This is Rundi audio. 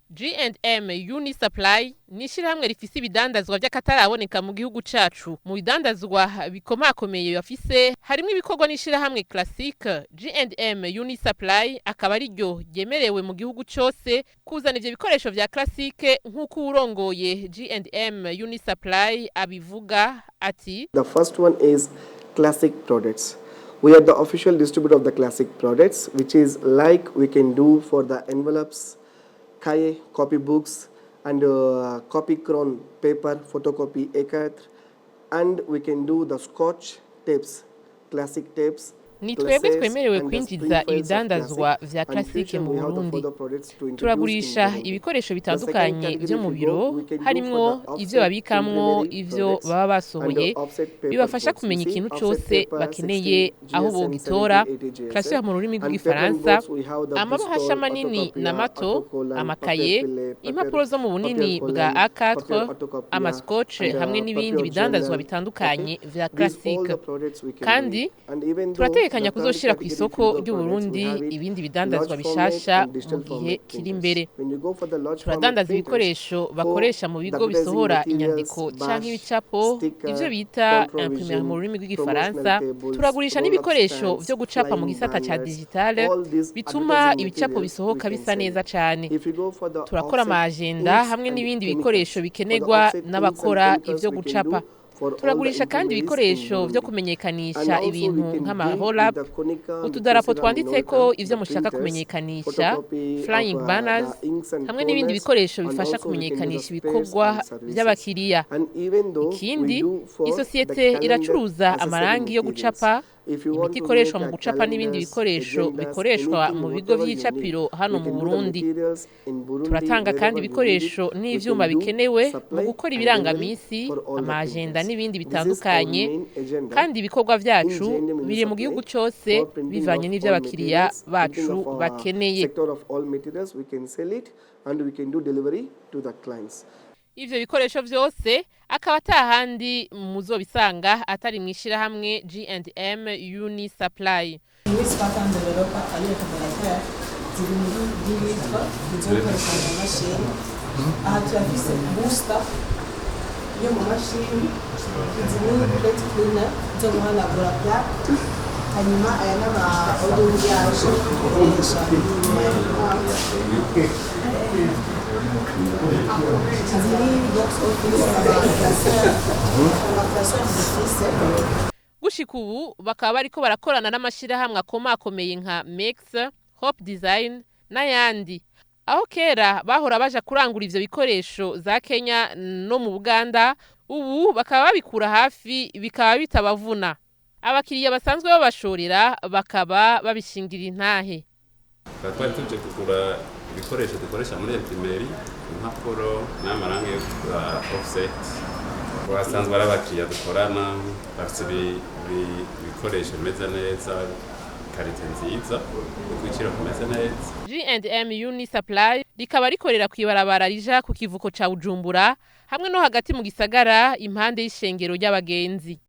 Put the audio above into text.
G&M Unisupply ni ishyirahamwe rifise ibidandazwa by'akataraboneka mu gihugu cacu. Mu bidandazwa bikomakomeye bafise harimo ibikorwa n'ishyirahamwe Classic. G&M Unisupply akaba ari ryo ryemerewe mu gihugu cose kuzana ivyo bikoresho vya Classic, nk'uko uwurongoye G&M Unisupply abivuga ati: The first one is Classic products. We are the official distributor of the Classic products, which is like we can do for the envelopes, cahier, copybooks, and copy crown paper, photocopy A4, and we can do the scotch tapes, Classic tapes. Ni twebwe twemerewe kwinjiza ibidandazwa vya Classic mu Burundi. Turagurisha ibikoresho bitandukanye vyo mu biro, harimwo ivyo babikamwo ivyo baba basohoye, bibafasha kumenya ikintu cose bakeneye aho bogitora, classeur mu rurimi rw'igifaransa, amabahasha manini na mato, amakaye, impapuro zo mu bunini bwa A4, amascotch hamwe n'ibindi bidandazwa bitandukanye vya Classic. Kandi turategekanya kuzoshira ku isoko ry'u Burundi ibindi bidandazwa bishasha mu gihe kiri imbere. Turadandaza ibikoresho bakoresha mu bigo bisohora inyandiko canke ibicapo, ivyo bita imprimerie mu rurimi rw'igifaransa. Turagurisha n'ibikoresho vyo gucapa mu gisata ca digitale, bituma ibicapo bisohoka bisa neza cane. Turakora ama agenda hamwe n'ibindi bikoresho bikenerwa n'abakora ivyo gucapa. Turagurisha kandi ibikoresho vyo kumenyekanisha ibintu nk'ama roll-up, utudarapo twanditseko ivyo mushaka kumenyekanisha, flying banners, hamwe n'ibindi bikoresho bifasha kumenyekanisha ibikorwa vy'abakiriya. Ikindi, isosiyete iracuruza amarangi yo gucapa, imiti ikoreshwa mu gucapa n'ibindi bikoresho bikoreshwa mu bigo vy'icapiro hano mu Burundi. Turatanga kandi ibikoresho n'ivyuma bikenewe mu gukora ibirangamisi, ama agenda n'ibindi bitandukanye. Kandi ibikorwa vyacu biri mu gihugu cose, bivanye n'ivyo abakiriya bacu bakeneye. Sector of all materials, we can sell it and we can do delivery to the clients. Ivyo bikoresho vyose akaba atahandi muzobisanga atari mw'ishirahamwe G&M Unisupply. Muri Spartan Developer ariyo accumulateur ziri muri 10 litres, zizokoreshwa mu mashini. Aha turafise booster yo mu mashini. Izi ni plate cleaner zo guhanagura plaque. Hanyuma aya ni ama outillage dukoresha inyuma ya implant. Izi ni box office, amaclasseur dufise. Gushika ubu bakaba bariko barakorana n'amashirahamwe akomakomeye nka Mex, Hope Design n'ayandi. Aho kera bahora baja kurangura ivyo bikoresho za Kenya no mu Buganda, ubu bakaba babikura hafi, bikaba bitabavuna. Abakiriya basanzwe babashorera bakaba babishingira intahe. Tukaba twari tuje kugura ibikoresho dukoresha muri imprimerie, impapuro n'amarangi yo kugura offset. Basanzwe ari abakiriya dukorana, bafite ibikoresho bimeze neza, qualité nziza, ku giciro kimeze neza. G&M Unisupply rikaba rikorera kw'ibarabara rija ku kivuko ca Bujumbura, hamwe no hagati mu gisagara impande y'ishengero ry'abagenzi.